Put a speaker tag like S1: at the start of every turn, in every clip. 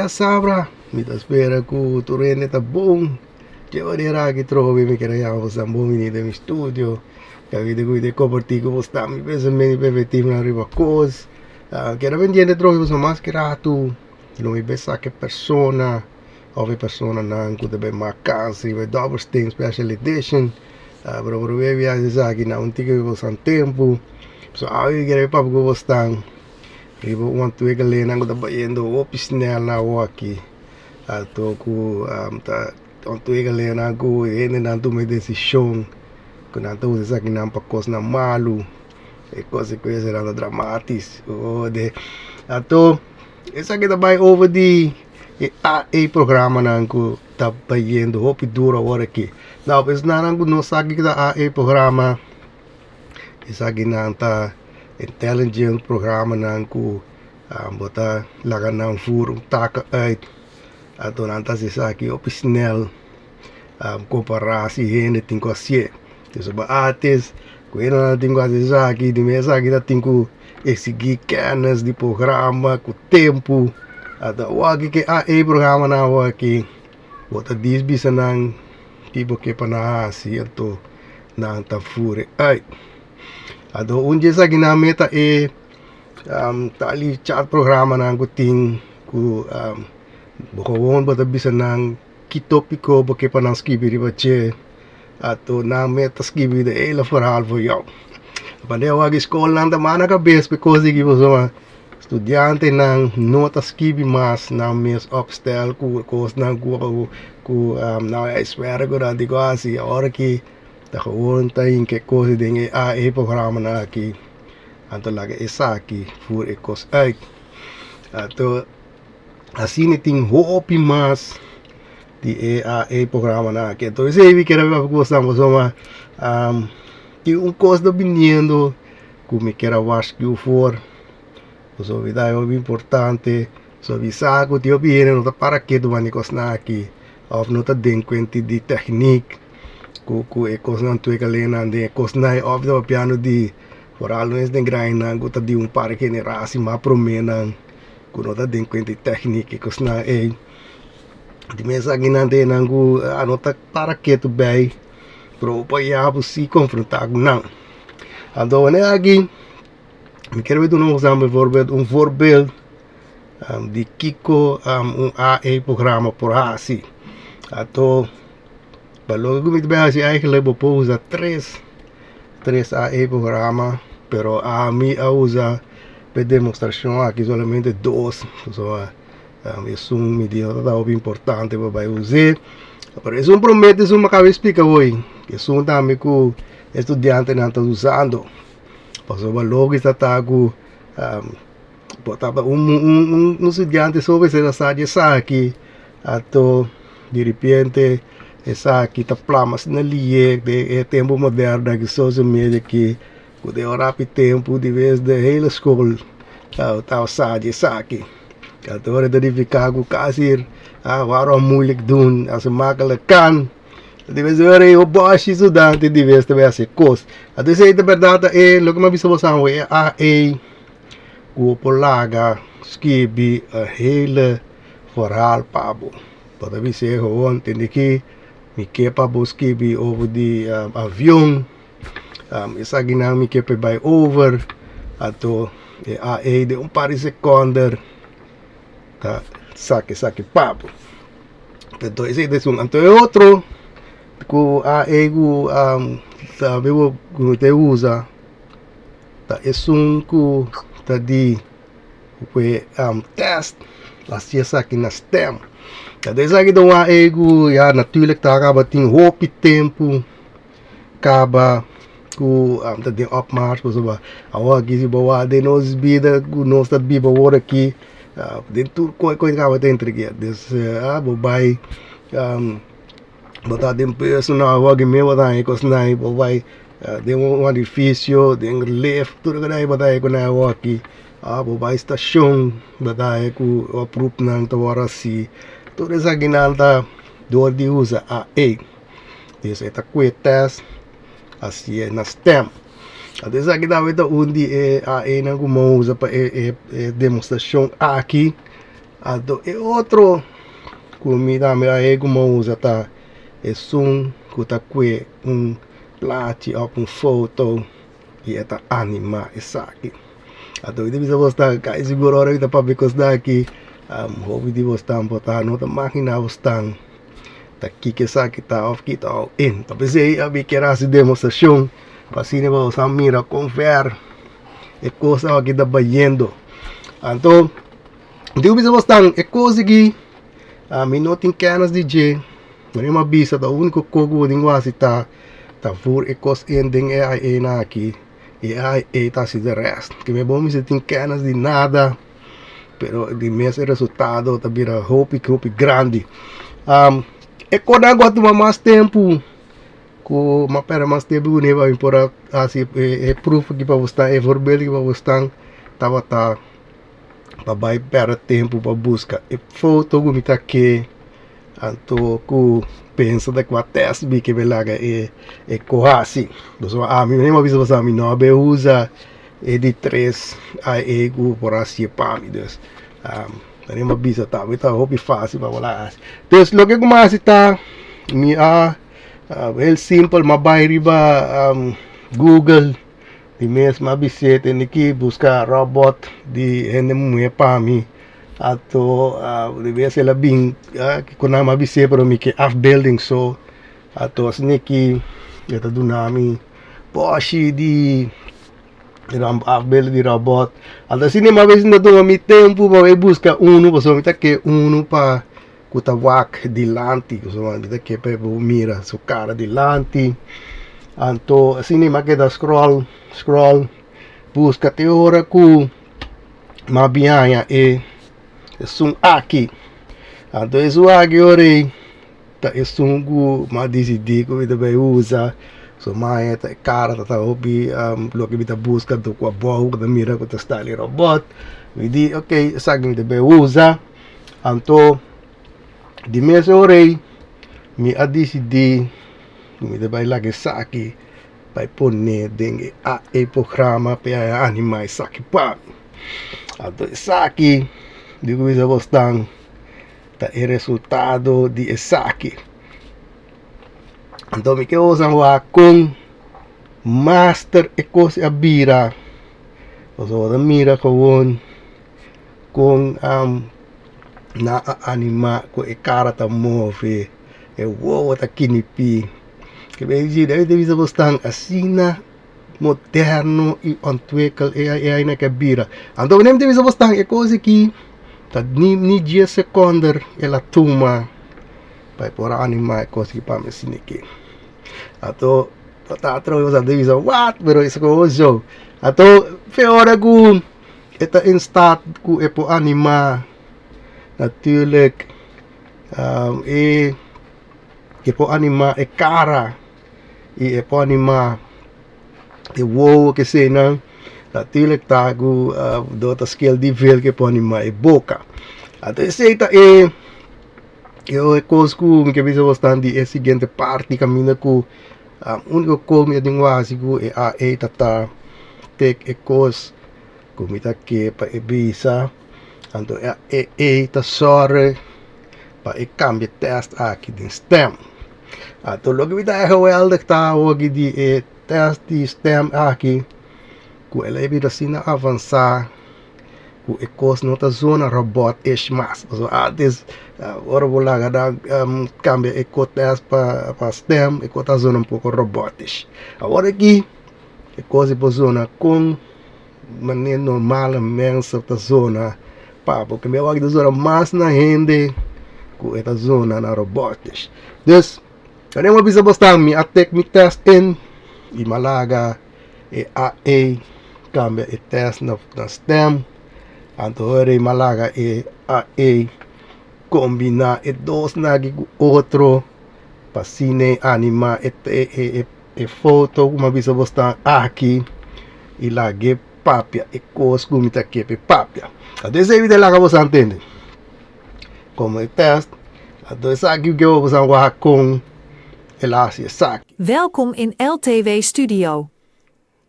S1: Djasabra, mi ta spera ku tur hende ta bon. Dje manera aki trobe mi kere yama boso bon bini den mi studio. Kabida ku mi ta kompartí ku boso ta mi pensamentu i perspektivanan riba kos. Keda pendiente trobe pasobra mas ki ratu lo mi bai saka e persona òf e personanan ku ta bai mak kans riba e Dobbelsteen Special Edition. Pero promé mi hasi esaki na un tiki di boso tempu. So awe mi kere papia ku boso tan riba un ontwikkelingnan ku ta bayendo hopi snel awoki. Anto ku ta ontwikkelingnan ku hendenan tuma e desishon ku nan ta usa esakinan pa kosnan malu. E konsekuensianan ta dramatis. Anto esaki ta bai over di e AI programanan ku ta bayendo hopi duro awor aki. Now esnan ku no sa kiko ta AI programa, esakinan ta intelligent programanan ku bo ta laga nan voer un taka uit, anto nan ta hasi esaki hopi snel kompará si hende tin ku hasié. Pasobra antes ku hende tin ku hasi esaki, di mes esaki ta tin ku eksigí kènis di programa ku tempu. Anto awor ki AI programanan awor aki bo ta dis bisa nan ki bo ke pa nan hasi anto nan ta furi uit. Anto un di esakinan mi ta e tal di chat programanan ku tin ku bo gewoon bo ta bisa nan ki tópiko bo ke pa nan skibi riba dje. Anto nan mes ta skibi de hele verhaal voor jou. Wanneer awor aki skolnan ta manda kabes pa e kos aki pasobra studiantenan no ta skibi mas nan mes opstel ku kosnan ku ku nan huiswerk ku nan tin ku hasi. Awor aki ta gewoon ta hinka e kos den e AI programanan aki anto laga esaki voer e kos uit. Anto asina tin hopi mas. Di e AI programanan aki. Entonces esei mi kier a papia ku boso pasobra tin un kos ta biniendo ku mi kier a warsku for pasobra mi ta haña hopi importante so mi sa ku tin hopi hende no ta para ketu wak di kosnan aki òf no ta den kuenta di teknik ku ku e kosnan tuekalenan den e kosnan òf ta papiando di foral nos den grandinan ku ta di un par generasi mas promenan ku no ta den kuenta di teknik e kosnan ei. Di mes akinan te nan ku a no ta para ketu bei, pero bo por ya bo si konfrontá ku nan. Anto wanneer aki mi kier bai duna un bijvoorbeeld un voorbeeld di kiko un AI programa por hasi. Anto pa loke ku mi ta bai hasi eigenlijk bo por usa tres tres AI programa, pero ami a usa pa e demostrashon aki solamente dos, pasobra. Esun mi di no ta hopi importante pa bai us'é, pero esun promete esun mi a kaba di splika hoy, esun tambe ku e studiantenan ta usando, pasobra loke ta ta ku bo ta un studiante so mester a sa di esaki, anto diripiente esaki ta plama asina lihe den e tempu moderno aki social media aki ku den un rapi tempu di bes de hele skol ta sa di esaki. Kantoor ta nifiká ku kasi waarom moeilijk doen als het makkelijk kan. Di bes ora e bòshi studante di bes ta bai hasi kos. Anto esei ta bèrdat ta e loke mi a bisa boso awe e AI ku bo por laga skibi e hele verhaal pa bo. Bo ta bis'é gewoon tende ki mi ke pa bo skibi over di avion. Esakinan mi ke pa e bai over, anto e AI den un par di sekonder ta saka esaki pa bo. Anto esei ta esun. Anto e otro ku AI ku tambe bo ku ta usa ta esun ku ta di ku e tèst hasi esaki na stèm. Anto esaki ta un AI ku ya natuurlik ta kaba tin hopi tempu. Kaba ku ta den opmars pasobra awor aki si bo wak den nos bida ku nos ta biba awor aki den tur kos ku kaba ta entrega dus bo bai bo ta den personal awor aki mes bo ta haña kos nan bo bai den un edifisio den lift tur loke bo ta haña ku nan awor aki bo bai stashon bo ta haña ku oproepnan ta wòrdu hasi tur esakinan ta dor di usa AI. Des e ta kue tèst hasi e na stèm. Anto esaki tambe ta un di e AI nan ku mi a usa pa e demostrashon aki. Anto e otro ku mi tambe a hei ku mi a usa ta esun ku ta kue un plachi òf un foto i e ta animá esaki. Anto mi ta bisa bos ta kai sigur ora mi ta papia kos aki hopi di bos tan por ta no ta maginá bos tan ta kiko esaki ta òf kita òf in. Ta p'esei mi kier hasi demostrashon pa asina bos a mira kon ver e kos aki ta bayendo. Anto mi tin ku bisa bos tan e kos aki mi no tin kènis di dje, mi a bisa ta úniko kos ku bo tin ku hasi ta ta vur e kos in den e ai aki i e ai ta hasi de rèst. Ke mi bo mester tin kènis di nada pero di mes e resultado ta bira hopi hopi grandi. E kosnan ku a tuma mas tempu ku mi a pèrdè mas tempu kuné pa mi por a hasi e proof aki pa bosnan e voorbeeld aki pa bosnan tabata pa bai pèrdè tempu pa buska e foto ku mi ta ke anto ku pensa ta kua tèst mi ke mi laga e e ko hasi pasobra ami mi a bisa pasobra mi no a bin usa e di tres ai ku por hasié pa mi dus mi a bisa tambe ta hopi fásil pa bo laga hasi dus loke ku mi a hasi ta mi a heel simpel mi a bai riba Google. Di mes mi a bis'é tene ki buska robot di hende muhé pa mi anto di bes el a bin ku nan mi a bis'é pero mi ke afbeelding so anto asina ki e ta duna mi pòshi di afbeelding di robot anto asina mi a bisa mi ta tuma mi tempu pa bai buska unu pasobra mi ta ke unu pa ku ta wak dilanti pasobra mi ta ke pa e por mira su kara dilanti anto asina mi a keda scroll scroll buska te ora ku mi a bin haña e esun aki anto esun aki ora ei ta esun ku mi a disidí ku mi ta bai usa so mi a haña ta e kara ta ta hopi loke mi ta buska anto ku abou ku ta mira ku ta style di robot mi di ok esaki mi ta bai usa. Anto di mes ora ei mi a disidí ku mi ta bai laga esaki bai pone den e AI programa pa e animá esaki pa mi. Anto esaki di ku bisa bosnan ta e resultado di esaki. Anto mi ke usa wak kon master e kos a bira pasobra bo ta mira kowon. Kon nan a animá ku e kara ta move, e wowo ta kinipí. Ke bay di debe ta bisa bosnan asina moderno i ontwikkel e ai nan ke bira. Anto mi ta bisa bosnan e kos aki ta ni dies sekonder el a tuma pa e por a animá e kos aki pa mi asina aki. Anto ta atrobe boso a bisa wat pero esaki show. Anto fe ora ku. E ta in staat ku e por animá natuurlijk e e por animá e kara i e por animá e wowo kesenan natuurlijk ta ku dor ta skel di vel ku e por animá e boka. Anto esei ta e e kos ku mi ke bisa bosnan di e siguiente parti kaminda ku Úniko kos mi ta tin ku hasi ku e AI ta ta tek e kos ku mi ta ke pa e bisa, anto e AI ta sòru pa e kambia e tèst aki den stèm. Anto loke mi ta haña gewèldig ta awoki di e tèst di stèm aki ku el a bira asina avansá. Ku e kos no ta zona robot ish mas pasobra antes ora bo laga nan kambia e kos pa stem e kos ta zona un poko robotish awor aki e kos por zona kon manera normal mens ta zona pa bo kimbia awor ta zona mas na hende ku e ta zona na robotish dus wanneer bo bisa bo sta mi a tek mi test in i mi a laga. E AI kambia e test na stem anto ora e malaga e AI kombina e dos naki ku otro pa asina e anima e foto ku mi a bisa bo sta aki i lag'e papia e kos ku mi ta ke pa e papia. Anto esei mi ta laga boso a ntende komo e test anto esaki ke bo a wak kon. El a hasi esaki.
S2: Welkom in LTW Studio.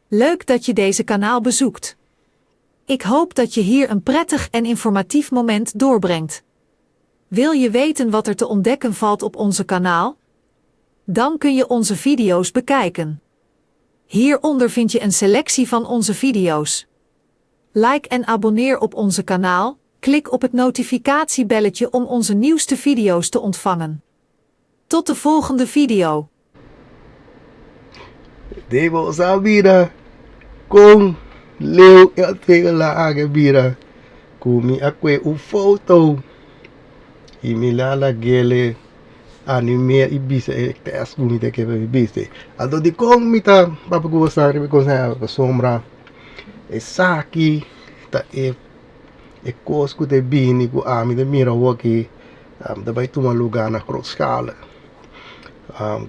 S2: Leuk dat je deze kanaal bezoekt. Ik hoop dat je hier een prettig en informatief moment doorbrengt. Wil je weten wat er te ontdekken valt op onze kanaal? Dan kun je onze video's bekijken. Hieronder vind je een selectie van onze video's. Like en abonneer op onze kanaal, klik op het notificatiebelletje om onze nieuwste video's te ontvangen. Tot de volgende video.
S1: Debo sa bira kon leu e ontwikkel a bira ku mi a kue un foto i mi lala gele animeer i bisa e test ku mi ta ke pa mi bisa. Anto dikon mi ta papia ku boso riba e kos pasobra esaki ta e e kos ku ta bini ku ami ta mira awoki ta bai tuma luga na grootschalig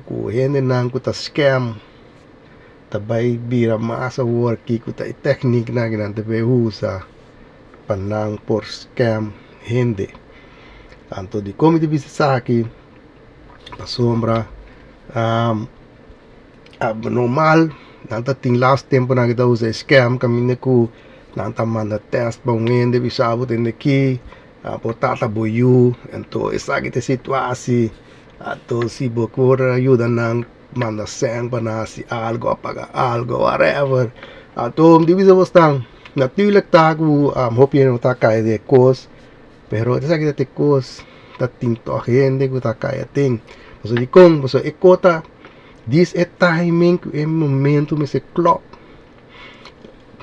S1: ku hendenan ku ta scam ta bai bira mas awor kiko ta e tekniknan ku nan ta bai usa pa nan por scam hende. Anto dikon mi ta bisa esaki? Pasobra normal nan ta tin las temponan ku ta usa e scam kaminda ku nan ta manda test pa un hende bisa bo tende aki bo tata bo yu anto esaki ta e situatie anto si bo por yuda nan manda sèn pa nan hasi algo a paga algo whatever anto mi ta bisa bo stan natuurlijk ta ku hopi hende no ta kai den e kos pero esaki ta e kos ta tin tòg hende ku ta kai aden pasobra dikon pasobra e kos ta dis e timing ku e momento mester klòp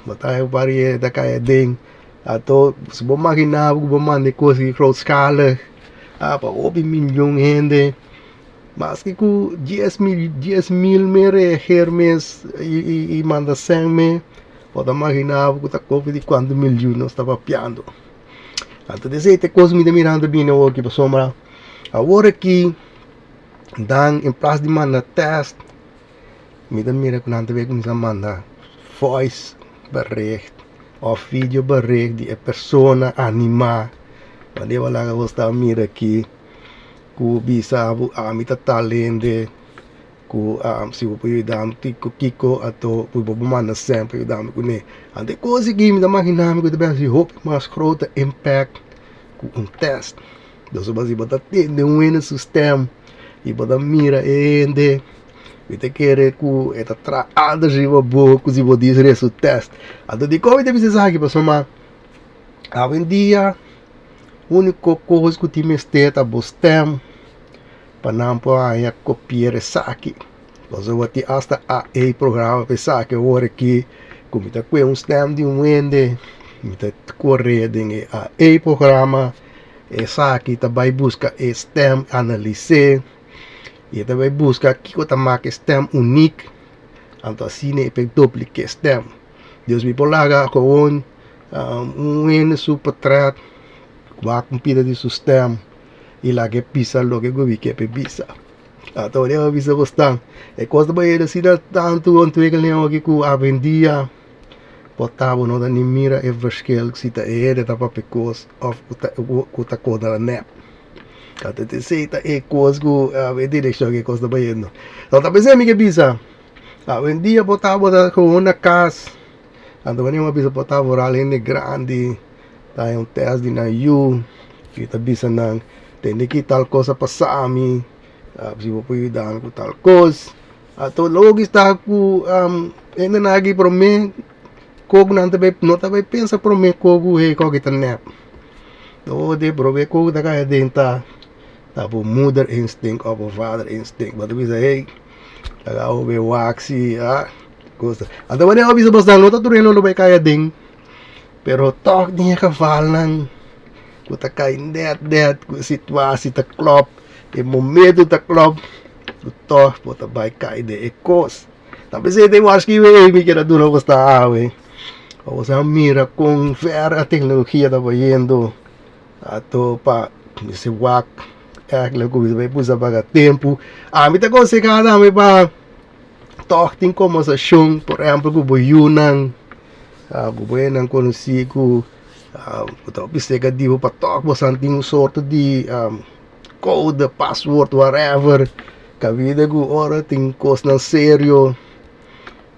S1: bo ta hende ta kai aden anto si bo magina bo ku bo manda e kos aki grootschalig pa hopi milyon hende. Maske ku 10 mil 10.000 me reageer mes i manda sèn me, bo ta maginá bo ku ta kopi di kuantu milyun nos ta papiando. Anto di esei ta e kos mi ta mirando bini awoki pasobra awor aki dan en plas di manda tèst mi ta mira ku nan ta bay kuminsá manda voice bericht òf video bericht di e persona animá. Wanneer bo laga bo sta mira aki. Ku bisa bo ami ta tal hende ku si bo por yuda mi kiko kiko anto ku bo por manda sèn pa yuda mi kuné. Anto e kos aki mi ta magina mi ku ta bin hasi hopi mas grote impact ku un tèst. Entonces si bo ta tende un hende su stèm i bo ta mira e hende mi ta kere ku e ta traha anders riba bo ku si bo dis su tèst. Anto dikon mi ta bisa esaki? Pasobra awendia. Úniko kos ku tin mester ta bo stèm pa nan por haña kopier esaki. Pasobra tin asta AI programa pa esaki awor aki ku mi ta kue un stèm di un hende mi ta kore den e AI programa esaki ta bai buska e stèm analis'é i e ta bai buska kiko ta make e stèm unik anto asina e por duplika e stèm. Dios mi por laga gewoon un hende su portret wak un pida di su stem y laga e bisa loke cu mi ke pa e bisa. Ata ora e bisa bo stan e cos ta bayendo asina tanto ontwikkeling aki cu awendia por ta bo no ta ni mira e verschil si ta e hende ta papia cos of cu ta cos nep. Ata esey ta e cos cu e direccion cu e cos ta bayendo. Ta pensando mi ke bisa. Awendia bo tabata gewoon na kas, anto wanneer bo a bisa bo ta vooral hende grandi ta haña un tèst di nan yu i ta bisa nan tende ki tal kos a pasa mi si bo por yuda mi ku tal kos anto logi sta ku hendenan aki prome kos ku nan ta bai no ta bai pensa prome kos ku hey kòke ta nèp prome kos ku ta kai aden ta bo moeder instinct òf bo vader instinct bo ta bisa hey. Laga bo be wak si ah gusta. Anto wanneer bo bisa bosnan no ta tur hende lo bai kai aden, pero tòg den e gevalnan ku ta kai nèt nèt ku e situasie ta klòp, e momento ta klòp, ku tòg bo ta bai kai den e kos. Ta p'esei ta e warskiwe ei mi keda duna bos ta awe, pa bo sa mira kon ver e teknologia ta bayendo. Anto pa mester wak eigenlijk ku mi pusa paga tempu. Ami ta konsehá tambe pa tòg tin kombersashon por ehèmpel ku bo yunan, ku bo hendenan konosí ku ku ta hopi serka di bo pa tòg boso tin un sorto di kode, paswoord, whatever kaminda ku ora tin kosnan serio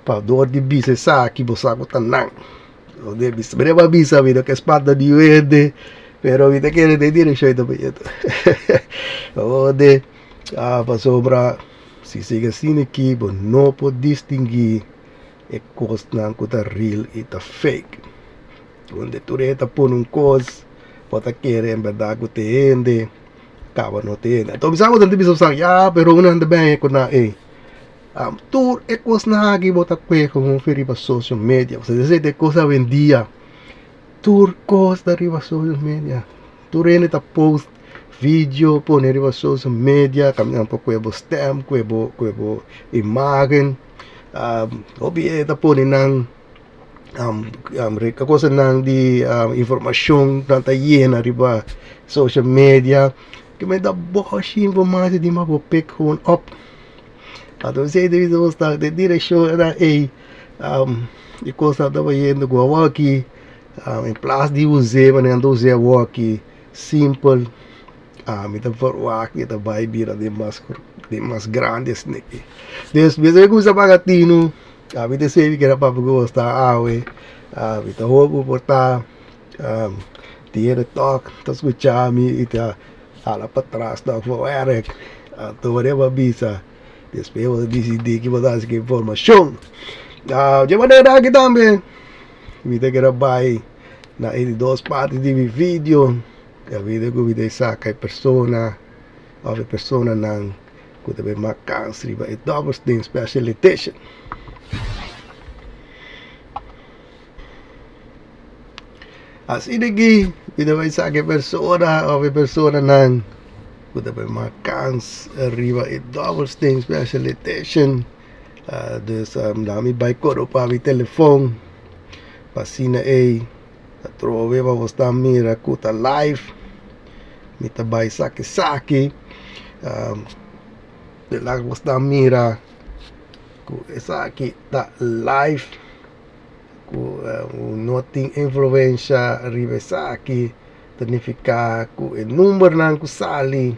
S1: pa dor di bisa esaki bo sa ku ta nan. Ode bisa, mi a bisa mi no ke spanta di hende, pero mi ta kere den direkshon ta bayendo. Ode, ah, pasobra si sigui asina aki bo no por distinguí e kosnan ku ta real i ta fake. Donde tur hende ta pone un kos, bo ta kere en bèrdat ku ta e hende, kaba no ta e hende. Anto mi sa ku nan ta bisa bo, ya, pero un hende bèn ku nan ei. Tur e kosnan aki bo ta kue komo fe riba social media. Pasobra esei ta e kos awendia. Tur kos ta riba social media. Tur hende ta post video pone riba social media kaminda nan por kue bo stem, kue bo kue bo imagen. Hopi hende ta pone nan kosanan di informashon nan ta yena riba social media. Kimen ta bòshi informashon di mas bo pik gewoon op. Anto esei ta bisa nos ta den direkshon nan ei e kosnan ta bayendo ku awor aki en plas di us'é manera nan ta us'é awor aki simpel mi ta verwagt e ta bai bira den mas den mas grandi asina aki. Dus mi ta kuminsá paga tinu mi ta esei mi kere papia ku bo sta awe mi ta hopi por ta tin hende tòg ta skucha mi i ta hala patras tòg for wèrk anto manera bo a bisa despues bo ta disidí ki bo ta hasi ku e informashon. Dje manera aki tambe mi ta kere bai na e di dos parti di mi video kaminda ku mi ta saka e persona òf e personanan ku ta bin mak kans riba e Dobbelsteen Special Edition. Asina aki mi ta bai saka e persona òf e personanan ku ta bai mak kans riba e Dobbelsteen Special Edition. Dus mi bai koro pa mi telefon pa asina ei atrobe pa bo sta mira ku ta live. Mi ta bai saki saki de laga bo sta mira ku esaki ta live. Ku no tin influensha riba esaki ta nifiká ku e numbernan ku sali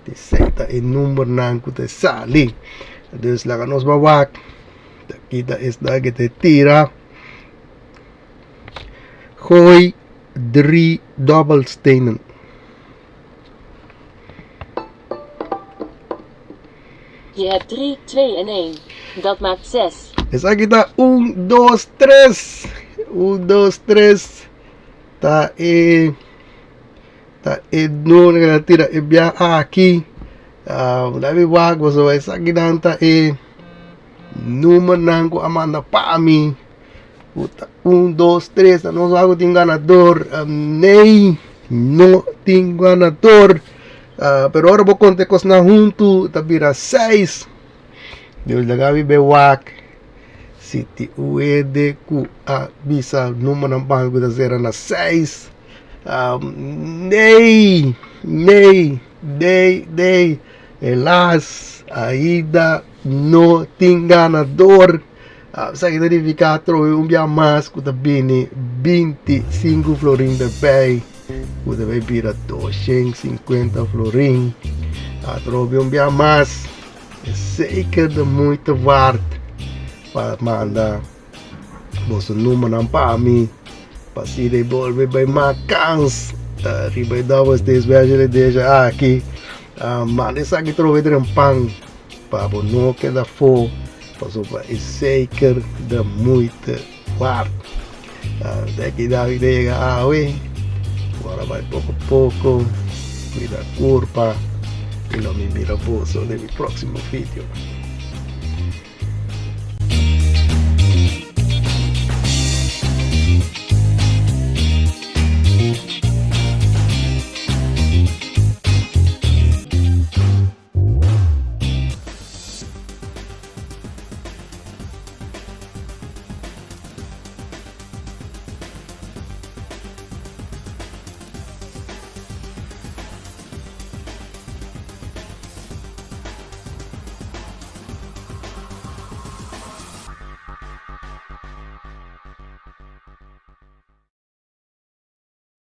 S1: ta esei ta e numbernan ku ta sali. Dus laga nos bai wak ta kita esnan ku ta tira. Gooi drie dobbelstenen.
S3: Je hebt 3, 2 en 1. Dat maakt 6.
S1: Esaki ta un, dos, tres. Un, dos, tres. Ta e ta e numero ku nan tira e bia aki. Ah, mi wak pasobra esakinan ta e numernan ku a manda pa mi. Ku ta un, dos, tres. Nos wak ku tin ganador. Nee, no tin ganador. Pero ora bo konta e kosnan huntu ta bira seis. Dios laga mi be wak si tin un hende ku a bisa numbernan pa mi ku ta sera na seis. Nee, nee, nee, nee. Helaas, ainda no tin ganador. Esaki ta nifiká atrobe un bia mas ku ta bini 25 florin derbei. Ku ta bai bira 250 florin. Atrobe un bia mas. E zeker de moeite waard pa manda boso numbernan pa mi. Pa asina e bolbe bai mak kans riba e Doubleday Special Edition aki. Manda esaki trobe den pan pa bo no keda afó pasobra e zeker de moeite waard. Te aki David a yega awe. Ora bai poko poko, cuida curpa y lo mi mira boso den mi proximo video.